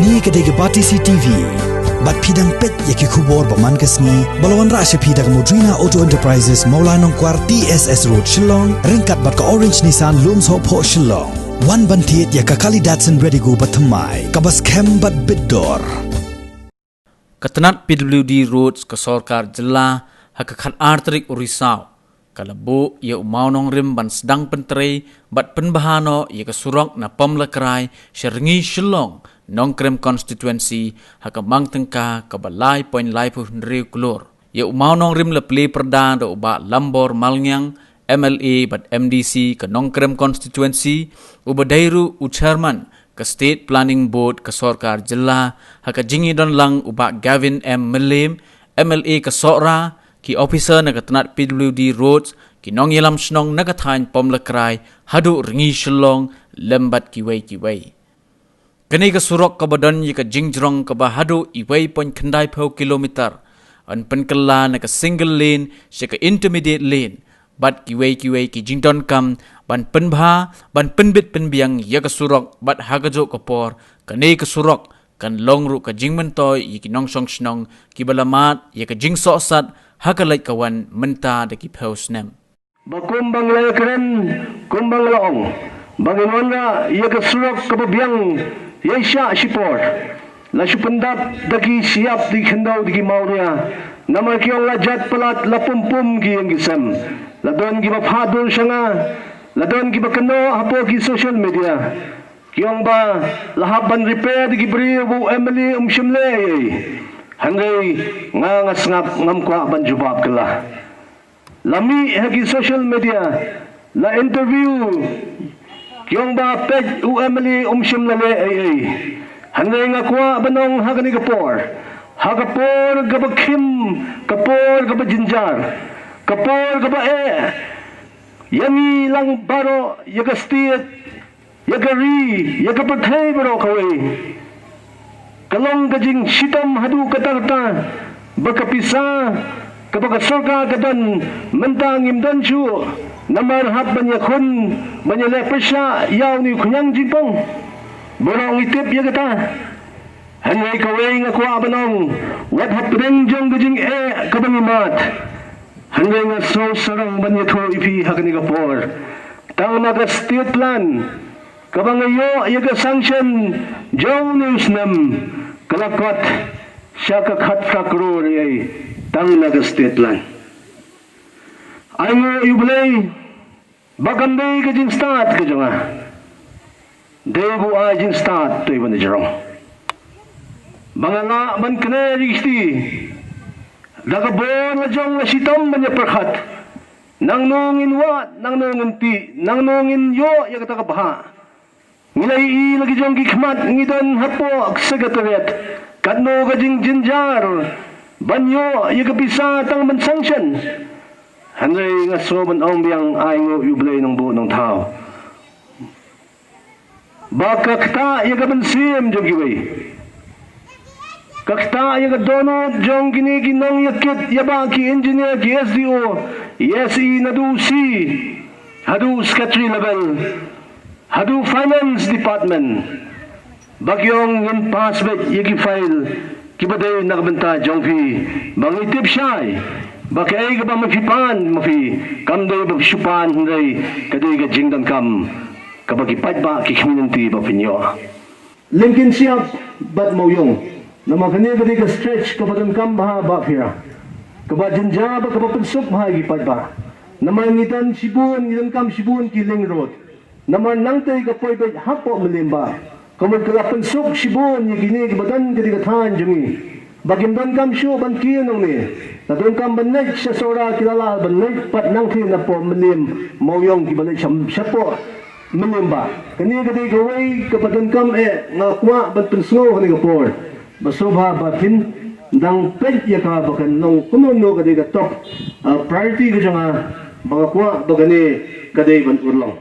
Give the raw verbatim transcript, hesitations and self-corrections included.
Kane ka dei ka Batesi T V. Bad phi dang peit ïa ki khubor ba man ka sngi ba la wanrah sha phi da ka Mudrina Auto Enterprises, Mawlai Nongkwar, T S S Road, Shillong, ryngkat bad ka Orange Nissan, Lumsohphoh, Shillong. Wan ban thied ïa ka Kali Datsun Redigo ba thymmai, kaba skhem bad bit dor. Ka tnat P W D Roads ka sorkar jylla ha ka khatar tarik u Risaw ka la buh ïa u mawnongrim ban sdang pyntrei bad pynbha noh ïa ka surok na Pomlakrai sha Rngi Shillong, Nongkrem Constituency, ha ka mang tyngka kaba lai point lai phew hynriew klur. Ïa u mawnongrim la plie pyrda da u Bah Lambor Malngiang, M L A bad M D C ka Nongkrem Constituency, uba dei ruh u Chairman ka State Planning Board ka sorkar jylla, ha ka jingïadon lang u Bah Gavin M Mylliem, M L A ka Sohra, ki officer na ka tnat P W D Roads, ki nongïalam shnong na ka thaiñ Pomlakrai haduh Rngi Shillong, lem bad kiwei kiwei. Kane ka surok kaba don ïa ka jingjrong kaba haduh uwei point khyndai phew kilometer yn pynkylla na ka single lane sha ka intermediate lane, bad kiwei kiwei ki jingdonkam ban pynbha, ban pynbit pynbiang ïa ka surok, bad ha kajuh ka por kane ka surok kan long ruh ka jingmyntoi ïa ki nongshong shnong kiba la mad ïa ka jingsohsat ha ka leit ka wan mynta da ki phew snem. Ba kumba ngi la ïakren, kumba ngi la ong ba ngin wanrah ïa ka surok kaba biang ïa shah shipor, la shu pyndap da ki shyiap, da ki khyndew, da ki mawria. Namar ki ong la jat palat, la pum pum ki ïing ki sem. La don kiba phah dur sha nga, la don kiba kynnoh hapoh ki social media. Ki ong ba la hap ban repair da ki briew, ba u M L A um shym leh ei ei. Hynrei nga, nga sngap, ngam kwah ban jubab kylla. La mih ha ki social media, la interview, ki ong ba peit, u M L A um shym la leh ei ei. Hynrei nga kwah ban ong ha kane ka por, ha ka por kaba khim, ka por kaba jynjar, ka por kaba eh ïa ngi lang baroh, ïa ka state, ïa ka ri, ïa ka pyrthei baroh kawei, ka long ka jingshitom haduh katta katta ba ka pisa kaba ka sorkar ka don mynta ngim don shuh. Namar hap ban ïakhun, ban ïaleh pyrshah ïa une u khñiang jingpong. Baroh ngi tip ïa kata. Hynrei kawei nga kwah ban ong, wat hapdeng jong ka jingeh kaba ngi mad, hynrei nga sngewsarong ban ïathuh ïa phi ha kane ka por, tang na ka state plan kaba nga ïoh ïa ka sanction jong une u snem, ka la kot sha ka khatphra klur ei ei, tang na ka state plan. Ai nguh ïa U Blei ba kam dei ka jingstad ka jong nga. Dei ba u ai jingstad, to, ïa ban da jrong ba nga lah ban kner ïa ki kti. Da ka bor la jong la shitom ban ïa pyrkhat, nangno ngin wad, nangno ngin tih, nangno ngin ïoh ïa kata ka bhah. Ngi la ïohi la ki jong ki khmat ngi don hapoh Secretariat, katno ka jingjynjar ban ïoh ïa ka pisa tang ban sanction. Hynrei nga sngew ban ong biang, ai nguh ïa U Blei Nongbuh Nongthaw, ba ka ktah ïa ka mynsiem jong kiwei, ka ktah ïa ka dohnud jong kine ki nongïakit ïa ba ki engineer, ki S D O, S E, naduh C haduh secretary level, haduh finance department, ba ki ong ngin pass beit ïa ki file kiba dei na ka bynta jong phi, ba ngi tip shai ba kaei kaba ma phi pan, ma phi, kam dei ba phi shu pan, hynrei ka dei ka jingdonkam kaba ki paidbah, ki community ba phin ïoh. Lyngkhin shyiap bad Mawïong, namar kane ka dei ka stretch kaba donkam bha, Bah Phira, kaba jynjar bad kaba pynsuk bha ïa ki paidbah. Namar ngi don shibun, ngi donkam shibun ki link road. Namar nangtei ka poi beit hapoh Mylliem Bah. Ka mut ka la pynsuk shibun ïa kine kiba don ka dei ka thaiñ jong ngi, ba kim donkam shuh ban kiew nangne. La donkam ban leit sha Sohra, ki la lah ban leit pat nangtei napoh Mylliem Mawïong, kiba leit sha, shapoh Mylliem Bah. Kane ka dei kawei kaba donkam eh, nga kwah ban pynsngew ha kane ka por, ba sngewbha ba phin dang peit ïa ka, ba kan long kumno, ka dei ka top, uh, priority ka jong nga, ba nga kwah ba kane ka dei ban urlong.